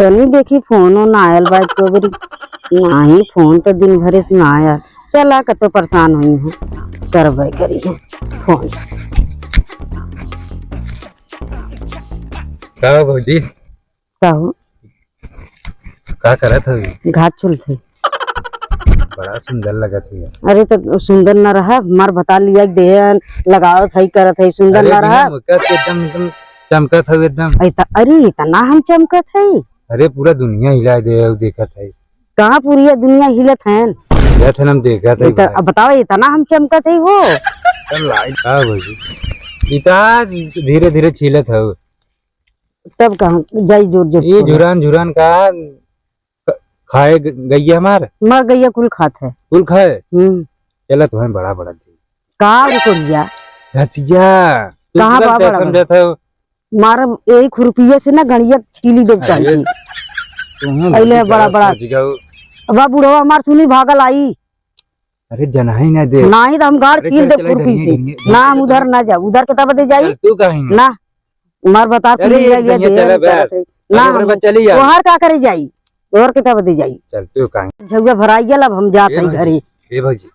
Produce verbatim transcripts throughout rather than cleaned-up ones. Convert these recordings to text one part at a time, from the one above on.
तनी देखी फोनो ना आयल बा एको बेरी। नाही, फोन तो दिन भरे से ना आयल। चला, कतो परेशान हुई है, करबे करी है फोन। का हो भौजी? का हो? का करत हवी? घास छीलत हई। बड़ा सुंदर लगत है। अरे तो सुंदर न रहा, हमार भतार लिया के देहन लगावत हई, करत हई, सुंदर अरे न रहा। बिना मुकत एकदम, एकदम चमकत हवे एकदम। ऐ त-, अरे इतना हम चमकत हई? अरे पूरा दुनिया हिला दे, देखत हई। कहाँ पूरी दुनिया हिलत हन? हिलत हन, हम देखत हई इतना, भाई। अब बताओ, इतना हम चमकत हई हो? चल लाई, का भौजी? इतना धीरे धीरे छीलत हऊ। तब कहाँ जाई जोर जोर ये छीले। झुरान झुरान का ख-, खाए ग-, गइया हमार? मर गइया कुल खात है। कुल खाए? हम्म। चला तुम्हें बड़ा बड़ा दे। का रे कोरिया? घसिया। तू कहाँ तुरंत बा बड़ा समझत बड़ा? हो। मारब यही खुरपिया से ना गणिया छीली देब अरे, काहे की। तुहूँ अइले भौजी बड़ा गलत बड़ा। पहुँच गऊ। अब बुढ़वा हमार सुनी भागल आई। अरे जनाही ना दे। नाही तो हम गाड़ अरे छील चल, दे चल, खुरपी धनिया, से। धनिया, ना हम धनिया, उधर धनिया। ना जाब, उधर के तब दे जाई। चल, तू काहे ना? ना, मार बता, तू अरे ले एक लिया धनिया दे, चला हम करत बस। है। ना, अरे हम बस चली जा। तोहार का करे जाई? तोहर के तब दे जाई। चल, तू काहे? झउआ भराई गेल, अब हम जात ए हई भौजी, घरे। ए भौजी,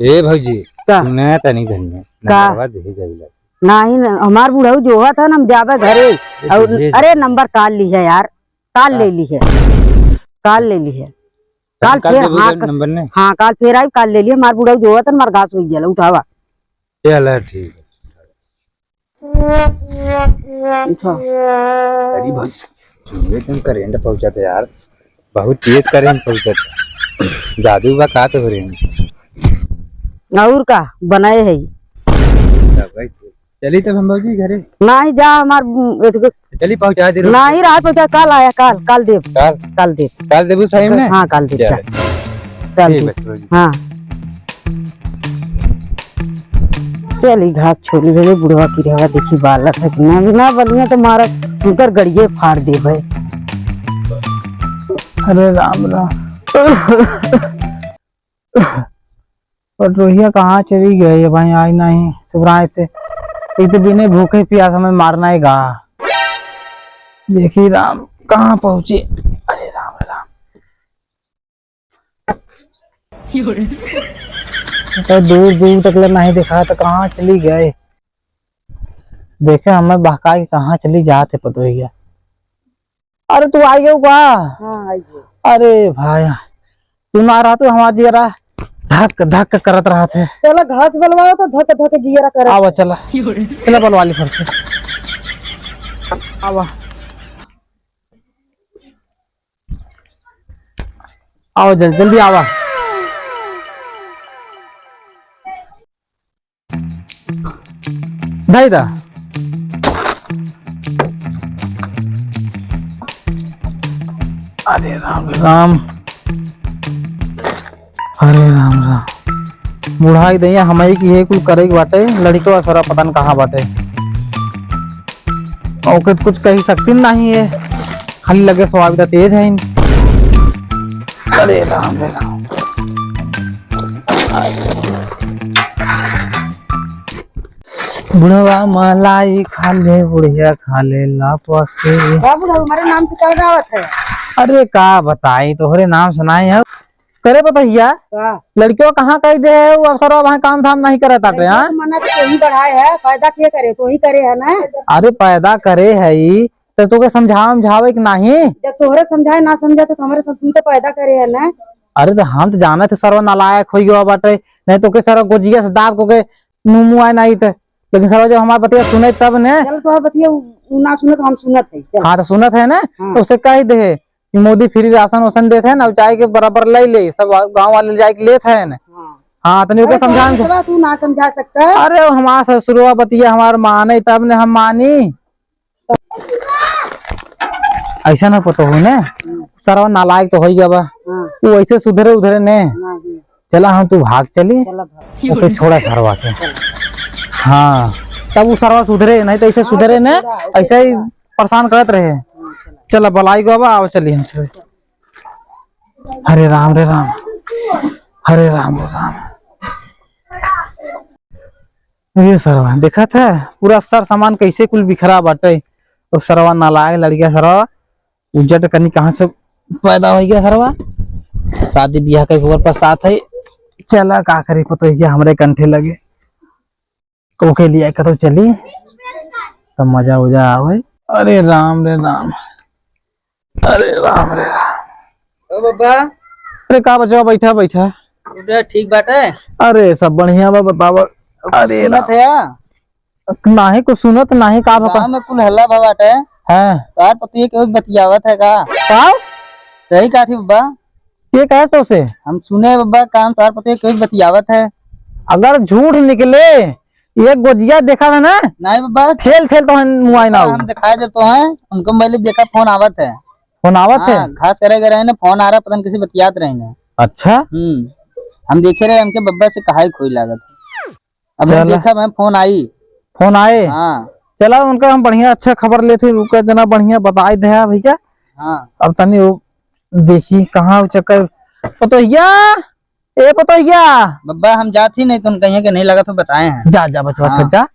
ए भौजी, का? सुना तनी धनिया, का? नंबरवा दे जाई ला। नाही ना, हमार बुढ़ऊ जो होत है ना, हम जाबे घरे। ए और धनिया अरे जा। नंबर काल ली है यार, काल का? ले ली है, काल ले ली है। काल काल फेर, देबू हाँ, जब क-, नंबर ने? हाँ, काल फेर आई, काल ले लिया। हमार बुढ़ऊ जो होत है, हमार घास हो गया, उठावा। चला, ठीक है। उठा। अरे भाई, सुनिए, तुम करंट पहुंचा था यार, बहुत तेज करंट पहुंचा था। जादू बा का तो हो रहे हैं। और का बनाए है? चली तब हम भौजी घरे। नाही जा हमार, उम, एतके चली पहुँचा दे। नाही रहा पहुँचा, काल आया, काल, काल देब। काल? काल देब। काल देबू सही में? हाँ, काल देब, चल। काल। काल ठीक देब। बा, भौजी। हाँ। चली घास छोली भेले बुढ़वा की रहवा देखी बालत है कि ना, ना बनिया तो मारा उनकर गड़िए फाड़ देबे। अरे राम राम। पटरोहिया कहाँ चली गई है भाई, आई नहीं सुबराय से। एक तो बिना भूखे प्यास हमें मारना है गा। देखी राम, कहाँ पहुँची? अरे राम, राम। तो दूर दूर तक ले नहीं दिखा तो कहाँ चली गए? देखे हमें बहका के कहाँ चली जात है पटरोहिया। अरे तू आई गयो का? हाँ, आई गयो। अरे भाई, तू ना रहा तो हमार जियरा धक धक करत रहत है। चला घास बलवाओ तो धक धक जियरा करत। आवा चला, चला बलवा ली फट से। आवा, आवा जल-, जल्दी आवा। धई दा। अरे राम रे राम। अरे राम राम। बुढ़ाई दैया हमई की है, कुल करे के बाटे, लड़िकवा सारा पता न कहाँ बाटे। ओके तो कुछ कही सकती नहीं है, खाली लगे स्वाद का तेज है इन। अरे राम रे राम। बुढ़वा मलाई खा ले, बुढ़िया खा ले लापसी। का बुढ़ऊ, हमारे नाम से का गावत है? अरे का बताई, तोहरे नाम सुनाए है। करे पतोहिया, का? लड़कियों कहाँ कह दे है, वो अफसरवा वहाँ काम धाम नहीं करे ताटे, लड़कियों हाँ? के मना तो तोही बढ़ाए है, पैदा के करे, तोही करे है ना? अरे पैदा करे है ई, तो तोके समझावे उमझावे कि नहीं? जब तोहरे समझाए ना समझा तो हमारे सब तू तो पैदा करे है ना? अरे तो हम तो जानत है सरवा नालायक होई गवा बाटे, नहीं तो के सरवा गोजिया से दाब को के मुँह मुँह आए नहीं तो, लेकिन सरवा जब हमार बतिया सुने तब ने। चल तोहर बतिया उ, उ ना सुनत, हम सुनत है, चल। हाँ तो सुनत है ना, हाँ। तो उसे कह दे कि मोदी फ्री राशन वासन देत है ना, जाए के बराबर ले ले, सब गाँव वाले जाए के लेत है ना। हाँ। हाँ, तनी ओके अरे, समझा तो न। तू ना समझा सकता। अरे, हमार ससुरवा बतिया हमार माने, तब ने हम मानी। ऐसा ना पता हो ने, सरवा नालायक तो होई गवा। हाँ। वो ऐसे सुधरे उधरे ने। हाँ, हाँ। चला, हम तू भाग चली। चला भाग। ओके, छोड़ा सरवा के। चला। हाँ, तब वो सरवा सुधरे, नहीं तो ऐसे हाँ, सुधरे तो ने, छोड़ा, ओके, ऐसे ही छोड़ा। परेशान करत रहे। हाँ, चला। चला, बलाई गवा, आओ चली हम सब। हरे राम रे राम, हरे राम रे राम। ये सरवा देखत है, पूरा सर सामान कैसे कुल बिखरा बाटे। और सरवा नालायक लड़किया सरवा उज्जट कनी कहाँ से पैदा होइ गया सरवा? शादी बियाह के ऊपर पछतात है। चला का करी, पतोहिया हमरे कंठे लगे, ओके लिए कतौ चली, तब मजा उजा आवे। अरे राम रे राम, अरे राम रे राम। ओ बाबा। अरे का बचवा, बैठा बैठा। उठा, ठीक बाटे? अरे सब बढ़िया बा, बतावा। अरे सुनत राम। है? नाही कुछ सुनत, नाही का बा। गाँव में कुल हल्ला भा बाटे। हाँ। तोहार पतोहिया केहू बतियावत है का? का? सही कहा थी बाबा। के कहे तो से? हम सुने बाबा, कान तोहार पतोहिया केहू बतियावत है। अगर झूठ निकले, एक गोजिया देखा था ना? नाही बाबा। ठेल ठेल तो हम मुआई ना बाबा, हो। हम दिखाई देतो है, उनको पहले देखा फोन आवत है। फोन आवत है? हाँ, घास करे गए रहे ना, फोन आ रहा, पता नहीं किसी बतियात रहे ना। अच्छा। हम्म, हम देखे रहे, हमके बब्बा से कहाई खोई लागत है। अब हम चला। देखा मैं फोन आई। फोन आए? हाँ। चला, उनका हम बढ़िया अच्छा खबर लेते, रुका जना बढ़िया बताई दे भैया। हाँ। अब तनी वो देखी कहाँ वो चक्कर। पतोहिया, ए पतोहिया। बब्बा हम जात ही नहीं, तुम कहिए कि नहीं लगा तो बताए हैं। जा, जा बचवा, अच्छा, हाँ। जा।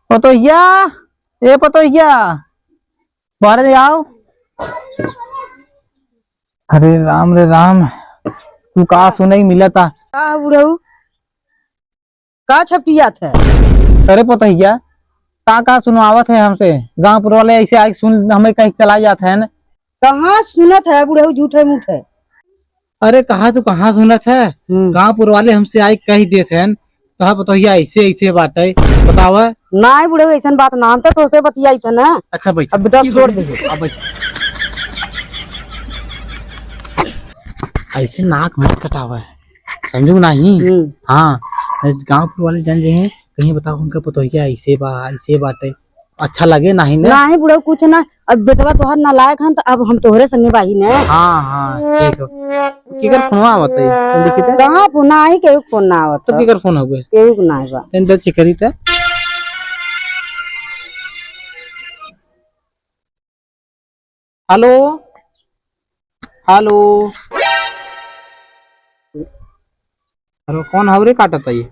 पतोहिया, ए पतोहिया, बाहर आओ। अरे राम रे राम, तू का सुने मिला था? का बुढ़ऊ? का छपटियात है? अरे पतोहिया, का का सुनवावत है हमसे? गांव पुर वाले ऐसे आके सुन, हमें कहीं चला जात है न। कहाँ सुनत है बुढ़ऊ, झूठे मूठे। अरे कहाँ तू कहाँ सुनत है? हम्म। गांव पुर वाले हमसे आके कह देत हैं, तो हाँ पतोहिया ऐसे ऐसे बाटे, बतावा। नाहीं बुढ़ऊ, ऐसन बात ना, हम तो तोसे बतियाई थे ना। अच्छा बैठ। अब बेटा छोड़ दे। अब बैठ। ऐसे नाक मत कटावा है। समझू नाही? हम्म। हाँ, गांव के वाले जान जे हैं, कहीं बताओ उनका पतोहिया ऐसे बा, ऐसे बाटे, अच्छा लगे नाही ना? नाही बुढ़ऊ, कुछ ना। अब बेटवा तोहर नालायक हन, त अब हम तोहरे संगे बाही ने। हाँ, हाँ, ठीक हो। केकर फोनवा आवत है? तनी देखी त। कहाँ फोन? नाही, केहू के फोन ना आवत तो है। केकर फोन हो गए? केहू के नाही बा। तनी देख चेक करी त। हेलो, हेलो, हेलो, कौन हव रे काटत है ये?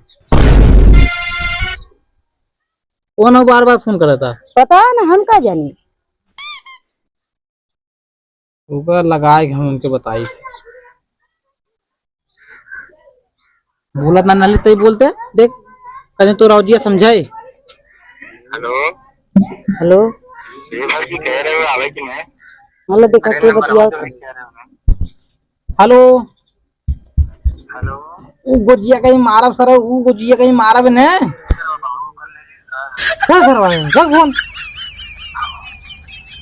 कौन हव बार बार फोन करत है? पता ना, हम का जानी। ओकर लगाए के हम उनके बताई। बोलत ना नाली तई बोलते, देख, कहीं तो रौजिया समझाए। हेलो। हेलो। ये भाई जी कह रहे हो आवे कि नहीं? हेलो, देखा अरे के नंबर बतियाओ। हेलो। हेलो। उ गोजिया कहीं मारब सर, उ गोजिया कहीं मारब ने। चल सर भाई, चल फोन।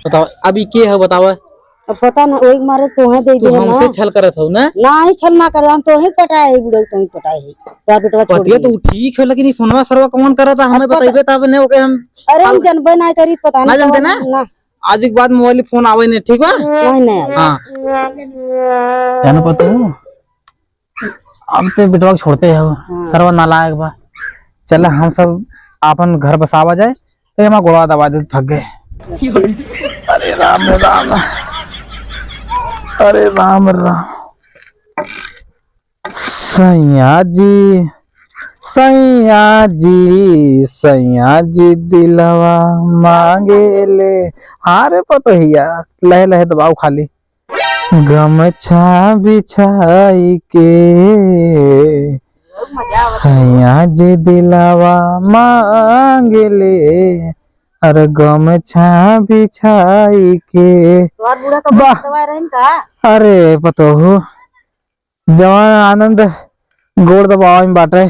बताओ, अभी के है बताओ? अब पता ना, वही मारे तोहे दे तू दिए हमसे ना। छल करत हऊ ना? नाही, छल ना करे, हम तोहे पटाए है, बुढ़ऊ तोहे पटाए है। तोहार बेटवा छोड़ पतिया दिए। तो ठीक है, लेकिन ये फोनवा सरवा कौन करत है, हमें अब पता बताइबे तब ने, ओके हम अरे, हम पाल- जनबे ना करी, पता ना नहीं जानते कौन ना? है, ना। आज के बाद मोबाइल फोन आवे नहीं, ठीक बा? नहीं, नहीं आवे। हाँ। जानो पता हूँ? अब ते बेटवा के छोड़ते हो, हाँ। सरवा नालायक बा। चला हम सब आपन घर बसावा जाए, तो हमारा गोड़वा दबा दे, थक गए। अरे राम रे राम, अरे राम रे राम। सैया जी, सैया जी, सैया जी दिलवा मांगे ले। हाँ रे पतोहिया, लहे लहे दबाओ खाली। गमछा बिछाई के सैया जी दिलावा मांग ले, अरे गमछा बिछाई के। तोहार बूढ़ा का बा- दवा रहन का? अरे पतोहू, जवान आनंद गोड़ दबावे में बाटे।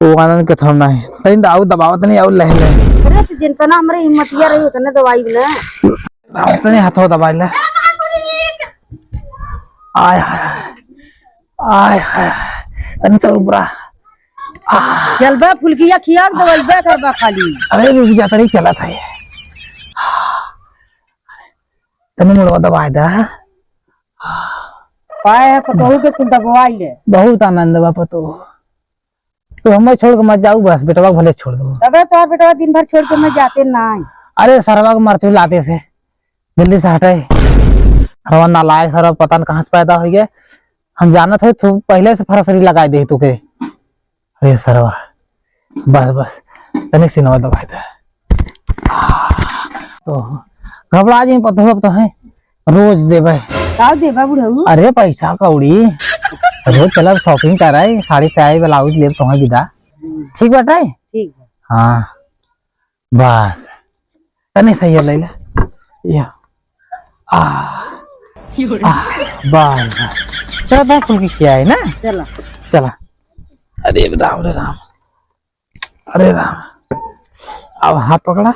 वो आनंद के थोड़ा नहीं। तनी दाऊ दबावत नहीं, आऊ लह ले। अरे, तो जितना हमरे हिम्मतिया रही, उतने दवाई ले। उतने हाथों दबाई ले। आय हाय। आय हाय। तनी सा ऊपरा। आह। चल बे, फुलकिया खिया के दवाई बे करबा खाली। अरे, रुक जा, तनी चला था ये। तनी मुड़वा दबाई दा। पाए है पतोहू के कुल दबवाई ले। बहुत आनंद बा पतोहू। तू हमें छोड़ के मत जाऊ, बस बेटवा के भले छोड़ दो। तबे तोहार बेटवा दिन भर छोड़ के मैं जाते ना। अरे सरवा के मरते लाते से, जल्दी से हटे। सरवा नालायक, सरवा पता न कहाँ से पैदा हो गए। हम जानत हो तू पहले से फरसरी लगाई दे तू के। अरे सरवा, बस बस, तनिक सिनवा दबाई दे। तो घबरा जी पतोह, अब तो है, रोज देबे। का देबा बुढ़ऊ? अरे पैसा कौड़ी, रोज चलब shopping करे, साड़ी साया ब्लाउज लेब तोहे विदा। ठीक बाटे? ठीक बा। हाँ, बस तनी सा ये ले ले, या, आ, आ, बस, बस। चला, तनी फुल्की खियाई ना। चला। चला। अरे राम रे राम, अरे राम। अब हाथ पकड़ा,